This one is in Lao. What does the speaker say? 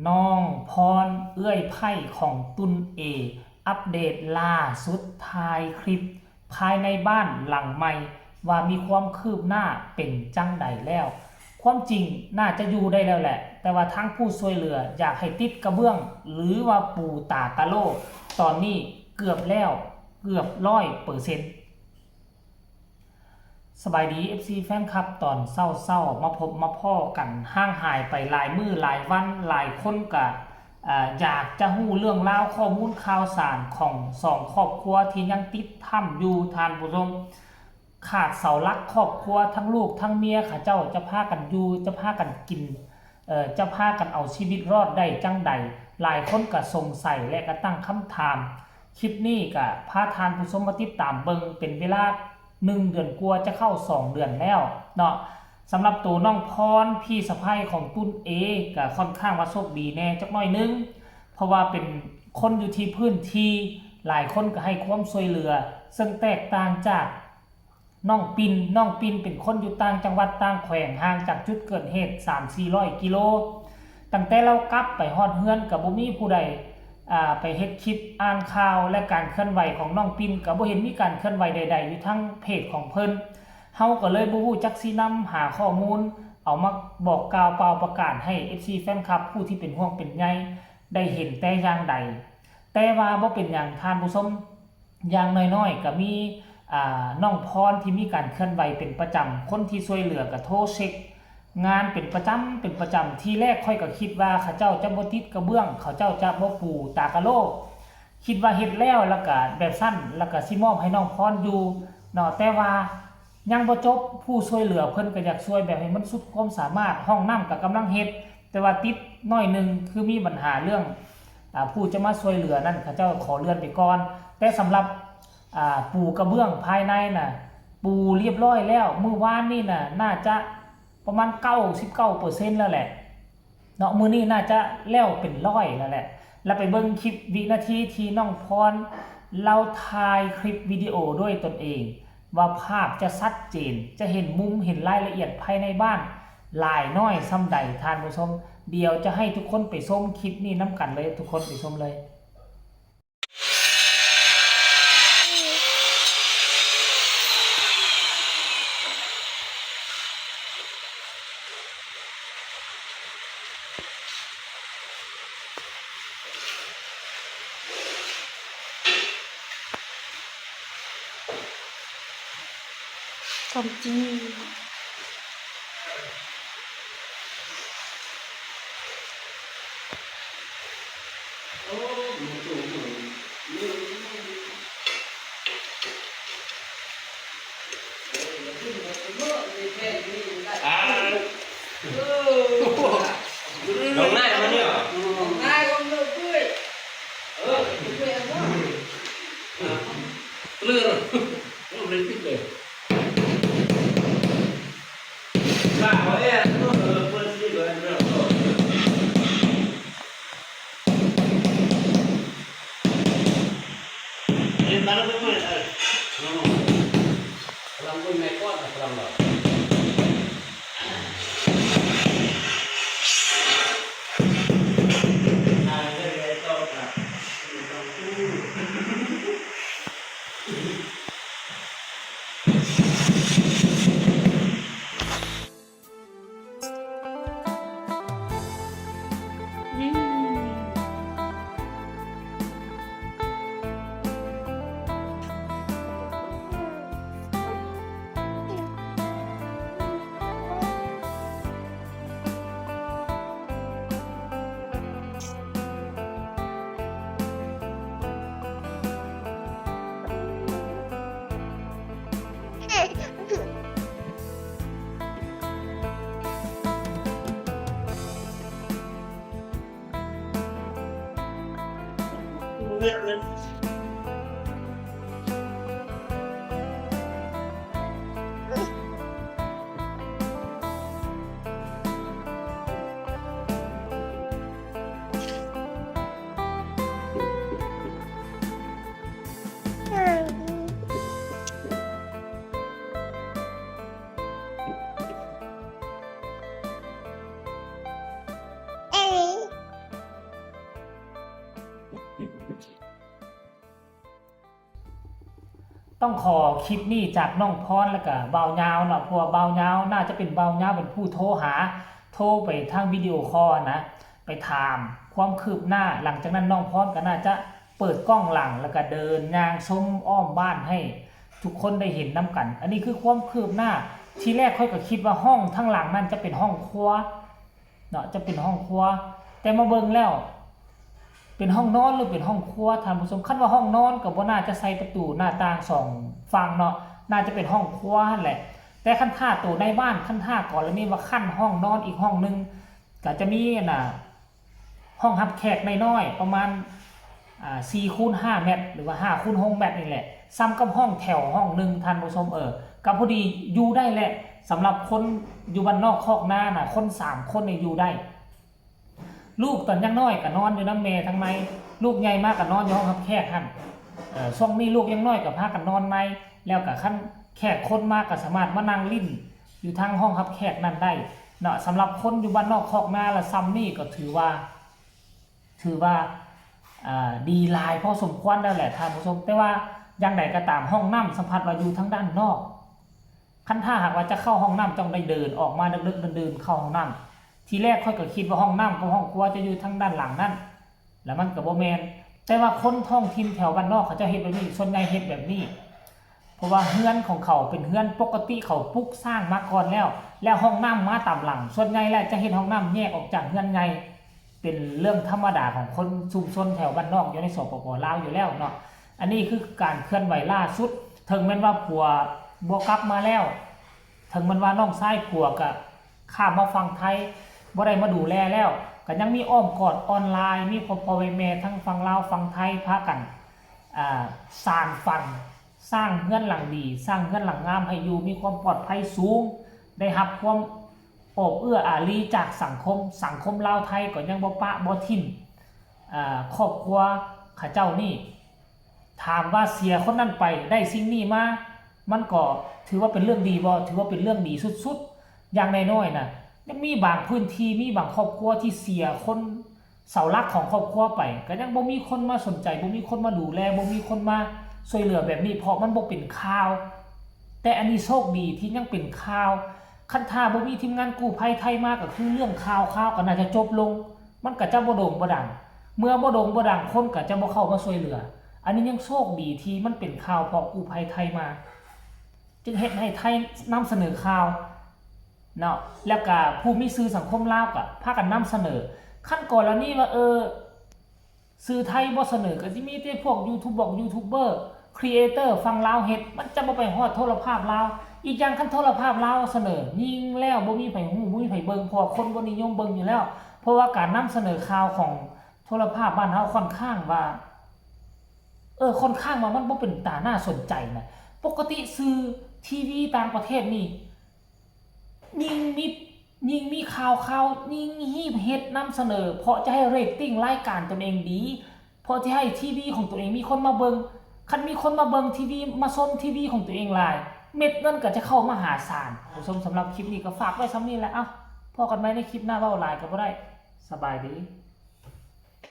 ນ້ອງພອນ ເອື້ອຍໃພ້ຂອງຕຸນເອ ອັບເດດລ່າສຸດ ຖ່າຍຄລິບພາຍໃນບ້ານຫຼັງໃໝ່ ວ່າມີຄວາມຄືບໜ້າເປັນຈັ່ງໃດແລ້ວ. ຄວາມຈິງໜ້າຈະຢູ່ໄດ້ແລ້ວແຫຼະ, ແຕ່ວ່າທາງຜູ້ຊ່ວຍເຫຼືອຢາກໃຫ້ຕິດກະເບື້ອງ ຫຼືວ່າປູຕາກະໂຫຼ, ຕອນນີ້ເກືອບແລ້ວ, ເກືອບຮ້ອຍເປີເຊັນ. ສະບາຍດີ ເອັຟຊີ ແຟນຄລັບ, ຕອນເຊົ້າໆ ມາພົບມາພໍ້ກັນ, ຫ່າງຫາຍໄປຫຼາຍມື້ຫຼາຍວັນ, ຫຼາຍຄົນກະ ອາ ຢາກຈະຮູ້ເລື່ອງລາວ ຂໍ້ມູນຂ່າວສານຂອງສອງຄອບຄົວທີ່ຍັງຕິດຖ້ຳຢູ່, ທ່ານຜູ້ຊົມ. ຂາດເສົາຫຼັກຄອບຄົວ, ທັງລູກທັງເມຍເຂົາເຈົ້າຈະພາກັນຢູ່, ຈະພາກັນກິນ, ເອີ ຈະພາກັນເອົາຊີວິດລອດໄດ້ຈັ່ງໃດ? ຫຼາຍຄົນກະສົງໄສ ແລະ ກະຕັ້ງຄຳຖາມ. ຄລິບນີ້ກະພາທ່ານຜູ້ຊົມມາຕິດຕາມເບິ່ງ ເປັນເວລາໜຶ່ງເດືອນກວ່າ ຈະເຂົ້າສອງເດືອນແລ້ວເນາະ. ສຳລັບໂຕນ້ອງພອນ ພີ່ສະໃພ້ຂອງຕຸນເອ ກະຂ້ອນຂ້າງວ່າໂຊກດີແດ່ຈັກໜ້ອຍໜຶ່ງ, ເພາະວ່າເປັນຄົນຢູ່ທີ່ພື້ນທີ່, ຫຼາຍຄົນກະໃຫ້ຄວາມຊ່ວຍເຫຼືອ, ເຊິ່ງແຕກຕ່າງຈາກ ນ້ອງປິນ, ນ້ອງປິນເປັນຄົນຢູ່ຕ່າງຈັງຫວັດຕ່າງແຂວງ, ຫ່າງຈາກຈຸດເກີດເຫດສາມສີ່ຮ້ອຍກິໂລ. ຕັ້ງແຕ່ລາວກັບໄປຮອດເຮືອນກະບໍ່ມີຜູ້ໃດ ອາ ໄປເຮັດຄລິບອ່ານຂ່າວ ແລະ ການເຄື່ອນໄຫວຂອງນ້ອງປິນ ກະບໍ່ເຫັນມີການເຄື່ອນໄຫວໃດໆຢູ່ທາງເພຈຂອງເພິ່ນ. ເຮົາກະເລີຍບໍ່ຮູ້ຈັກຊິນຳຫາຂໍ້ມູນ ເອົາມາບອກກ່າວປ່າວປະກາດໃຫ້ ເອັຟຊີ ແຟນຄລັບ ຜູ້ທີ່ເປັນຫ່ວງເປັນໃຍ ໄດ້ເຫັນແຕ່ຢ່າງໃດ. ແຕ່ວ່າບໍ່ເປັນຫຍັງທ່ານຜູ້ຊົມ, ຢ່າງໜ້ອຍໆກະມີ ອາ ນ້ອງພອນທີ່ມີການເຄື່ອນໄຫວເປັນປະຈຳ, ຄົນທີ່ຊ່ວຍເຫຼືອກະໂທເຊັກງານເປັນປະຈຳ ເປັນປະຈຳ. ທີແລກຂ້ອຍກະຄິດວ່າເຂົາເຈົ້າຈະບໍ່ຕິດກະເບື້ອງ, ເຂົາເຈົ້າຈະບໍ່ປູຕາກະໂຫຼ, ຄິດວ່າເຮັດແລ້ວ ແລ້ວກະແບບຊັ້ນ ແລ້ວກະຊິມອບໃຫ້ນ້ອງພອນຢູ່ເນາະ, ແຕ່ວ່າ ຍັງບໍ່ຈົບ, ຜູ້ຊ່ວຍເຫຼືອເພິ່ນກະຢາກຊ່ວຍແບບໃຫ້ມັນສຸດຄວາມສາມາດ, ຫ້ອງນ້ຳກະກຳລັງເຮັດ, ແຕ່ວ່າຕິດໜ້ອຍໜຶ່ງ ຄືມີບັນຫາເລື່ອງ ອາ ຜູ້ຈະມາຊ່ວຍເຫຼືອນັ້ນ ເຂົາເຈົ້າຂໍເລື່ອນໄປກ່ອນ. ແຕ່ສຳລັບ ອາ ປູກະເບື້ອງພາຍໃນນະ ປູລຽບຮ້ອຍແລ້ວ, ມື້ວານນີ້ນະ ໜ້າຈະປະມານເກົ້າສິບເກົ້າເປີເຊັນແລ້ວແຫຼະ. ເນາະ, ມື້ນີ້ໜ້າຈະແລ້ວເປັນຮ້ອຍແລ້ວແຫຼະ. ແລ້ວໄປເບິ່ງຄລິບວິນາທີທີ່ນ້ອງພອນລາວຖ່າຍຄລິບວິດີໂອດ້ວຍຕົນເອງ ວ່າພາບຈະຊັດເຈນ, ຈະເຫັນມຸມ, ເຫັນລາຍລະອຽດພາຍໃນບ້ານຫຼາຍນ້ອຍສ່ຳໃດ, ທ່ານຜູ້ຊົມ. ດຽວຈະໃຫ້ທຸກຄົນໄປຊົມຄລິບນີ້ນຳກັນເລີຍ, ທຸກຄົນໄປຊົມເລີຍ. ຄວາມຈິງ. ຕ້ອງຂໍຄລິບນີ້ຈາກນ້ອງພອນ ແລ້ວກະບ່າວຍາວເນາະ ເພາະວ່າບ່າວຍາວໜ້າຈະເປັນ ບ່າວຍາວເປັນຜູ້ໂທຫາ ໂທໄປທາງວິດີໂອຄໍຫັ້ນນະ ໄປຖາມຄວາມຄືບໜ້າ. ຫຼັງຈາກນັ້ນນ້ອງພອນກໍໜ້າຈະເປີດກ້ອງຫຼັງ ແລ້ວກໍເດີນຍ່າງຊົມອ້ອມບ້ານໃຫ້ທຸກຄົນໄດ້ເຫັນນຳກັນ. ອັນນີ້ຄືຄວາມຄືບໜ້າ. ທີແລກຂ້ອຍກໍຄິດວ່າຫ້ອງທາງຫຼັງນັ້ນຈະເປັນຫ້ອງຄົວເນາະ ຈະເປັນຫ້ອງຄົວ ແຕ່ມາເບິ່ງແລ້ວ ເປັນຫ້ອງນອນ ຫຼື ເປັນຫ້ອງຄົວທ່ານຜູ້ຊົມ? ຄັນວ່າຫ້ອງນອນກໍບໍ່ໜ້າຈະໃສ່ປະຕູໜ້າຕ່າງສອງຝັ່ງເນາະ ໜ້າຈະເປັນຫ້ອງຄົວຫັ້ນແຫຼະ. ແຕ່ຄັນຖ້າໂຕໃນບ້ານ ຄັນຖ້າກໍລະນີວ່າຂັ້ນຫ້ອງນອນອີກຫ້ອງໜຶ່ງ ກໍຈະມີອັນນ່າ ຫ້ອງຮັບແຂກນ້ອຍໆ ປະມານ ອ່າ ສີ່ຄູນຫ້າແມັດ ຫຼືວ່າຫ້າຄູນຫົກແມັດນີ້ແຫຼະ ສ່ຳກັບຫ້ອງແຖວຫ້ອງໜຶ່ງທ່ານຜູ້ຊົມ. ເອີ ກໍພໍດີຢູ່ໄດ້ແຫຼະ ສຳລັບຄົນຢູ່ບ້ານນອກຄອກນານະ ຄົນສາມຄົນນີ້ຢູ່ໄດ້. ລູກຕອນຍັງນ້ອຍກໍນອນຢູ່ນຳແມ່ທາງໃນ ລູກໃຫຍ່ມາກໍນອນຢູ່ຫ້ອງຮັບແຂກຫັ້ນ. ເອີ ຊ່ວງນີ້ລູກຍັງນ້ອຍກໍພາກັນນອນໃນ ແລ້ວກໍຄັນແຂກຄົນມາກໍສາມາດມານັ່ງຫຼິ້ນຢູ່ທາງຫ້ອງຮັບແຂກນັ້ນໄດ້ເນາະ. ສຳລັບຄົນຢູ່ບ້ານນອກຄອກນາລະ ສ່ຳນີ້ກໍຖືວ່າ ຖືວ່າ ເອີ ດີຫຼາຍພໍສົມຄວນແລ້ວແຫຼະທ່ານຜູ້ຊົມ. ແຕ່ວ່າຢ່າງໃດກໍຕາມ ຫ້ອງນ້ຳສຳພັດວ່າຢູ່ທາງດ້ານນອກ ຄັນຖ້າຫາກວ່າຈະເຂົ້າຫ້ອງນ້ຳຕ້ອງໄດ້ເດີນອອກມາເດິກໆ ເດີນໆ ເຂົ້າຫ້ອງນ້ຳ. ທີແລກຂ້ອຍກໍຄິດວ່າຫ້ອງນ້ຳກັບຫ້ອງຄົວຈະຢູ່ທາງດ້ານຫຼັງນັ້ນ ແລ້ວມັນກໍບໍ່ແມ່ນ. ແຕ່ວ່າຄົນທ້ອງຖິ່ນແຖວບ້ານນອກເຂົາເຈົ້າເຮັດແບບນີ້ ສ່ວນໃຫຍ່ເຮັດແບບນີ້ ເພາະວ່າເຮືອນຂອງເຂົາເປັນເຮືອນປົກກະຕິ ເຂົາປຸກສ້າງມາກ່ອນແລ້ວ ແລ້ວຫ້ອງນ້ຳມາຕາມຫຼັງ. ສ່ວນໃຫຍ່ແລ້ວຈະເຮັດຫ້ອງນ້ຳແຍກອອກຈາກເຮືອນໃຫຍ່ ເປັນເລື່ອງທຳມະດາຂອງຄົນຊຸມຊົນແຖວບ້ານນອກຢູ່ໃນ ສປປ ລາວ ຢູ່ແລ້ວເນາະ. ອັນນີ້ຄືການເຄື່ອນໄຫວລ່າສຸດ ເຖິງແມ່ນວ່າຜົວບໍ່ກັບມາແລ້ວ ເຖິງແມ່ນວ່ານ້ອງຊາຍຜົວກະຂ້າມມາຝັ່ງໄທ ບໍ່ໄດ້ມາດູແລແລ້ວ ກະຍັງມີອ້ອມກອດອອນລາຍ ມີພໍ່ໆ ແມ່ໆ ທັງຝັ່ງລາວຝັ່ງໄທພາກັນ ອ່າ ສານຝັນ ສ້າງເຮືອນຫຼັງດີ ສ້າງເຮືອນຫຼັງງາມໃຫ້ຢູ່ ມີຄວາມປອດໄພສູງ ໄດ້ຮັບຄວາມໂອບເອື້ອອາລີຈາກສັງຄົມ. ສັງຄົມລາວໄທກໍຍັງບໍ່ປະບໍ່ຖິ້ມ ອ່າ ຄອບຄົວເຂົາເຈົ້ານີ້. ຖາມວ່າເສຍຄົນນັ້ນໄປໄດ້ສິ່ງນີ້ມາ ມັນກໍຖືວ່າເປັນເລື່ອງດີບໍ່? ຖືວ່າເປັນເລື່ອງດີສຸດໆ ຢ່າງໜ້ອຍໆນະ. ຍັງມີບາງພື້ນທີ່ ມີບາງຄອບຄົວທີ່ເສຍຄົນເສົາຫຼັກຂອງຄອບຄົວໄປ ກໍຍັງບໍ່ມີຄົນມາສົນໃຈ ບໍ່ມີຄົນມາດູແລ ບໍ່ມີຄົນມາຊ່ວຍເຫຼືອແບບນີ້ ເພາະມັນບໍ່ເປັນຂ່າວ. ແຕ່ອັນນີ້ໂຊກດີທີ່ຍັງເປັນຂ່າວ. ຄັນຖ້າບໍ່ມີທີມງານກູ້ໄພໄທມາ ກໍຄືເລື່ອງຂ່າວຄາວກໍໜ້າຈະຈົບລົງ ມັນກໍຈະບໍ່ໂດ່ງບໍ່ດັງ. ເມື່ອບໍ່ໂດ່ງບໍ່ດັງ ຄົນກໍຈະບໍ່ເຂົ້າມາຊ່ວຍເຫຼືອ. ອັນນີ້ຍັງໂຊກດີທີ່ມັນເປັນຂ່າວເພາະກູ້ໄພໄທມາ ຈຶ່ງເຮັດໃຫ້ໄທນຳສະເໜີຂ່າວເນາະ ແລ້ວກະຜູ້ມີສື່ສັງຄົມລາວກະພາກັນນຳສະເໜີ. ຄັນກໍລະນີວ່າ ເອີ ສື່ໄທບໍ່ສະເໜີ ກໍຊິມີແຕ່ພວກຢູທູບເບີ ຄຣີເອເຕີຝັ່ງລາວເຮັດ ມັນຈະບໍ່ໄປຮອດໂທລະພາບລາວ. ອີກຢ່າງຄັນໂທລະພາບລາວສະເໜີ ຍິງແລ້ວບໍ່ມີໃຜຮູ້ ບໍ່ມີໃຜເບິ່ງ ເພາະວ່າຄົນບໍ່ນິຍົມເບິ່ງຢູ່ແລ້ວ. ເພາະວ່າການນຳສະເໜີຂ່າວຂອງໂທລະພາບບ້ານເຮົາຄ່ອນຂ້າງວ່າ ເອີ ຄ່ອນຂ້າງວ່າມັນບໍ່ເປັນຕາໜ້າສົນໃຈນະ. ປົກກະຕິສື່ທີວີຕ່າງປະເທດນີ້ ຍິ່ງມີ ຍິ່ງມີຂ່າວຄາວ ຍິ່ງຮີບເຮັດນຳສະເໜີ ເພາະຈະໃຫ້ເຣດຕິງລາຍການຕົນເອງດີ ເພາະຈະໃຫ້ທີວີຂອງຕົນເອງມີຄົນມາເບິ່ງ. ຄັນມີຄົນມາເບິ່ງທີວີ ມາຊົມທີວີຂອງຕົວເອງຫຼາຍ ເມັດເງິນກໍຈະເຂົ້າມະຫາສານ. ຜູ້ຊົມ ສຳລັບຄລິບນີ້ກໍຝາກໄວ້ສ່ຳນີ້ແຫຼະ. ເອົ້າ ພໍ້ກັນໃໝ່ໃນຄລິບໜ້າ. ເວົ້າຫຼາຍກໍບໍ່ໄດ້. ສະບາຍດີ.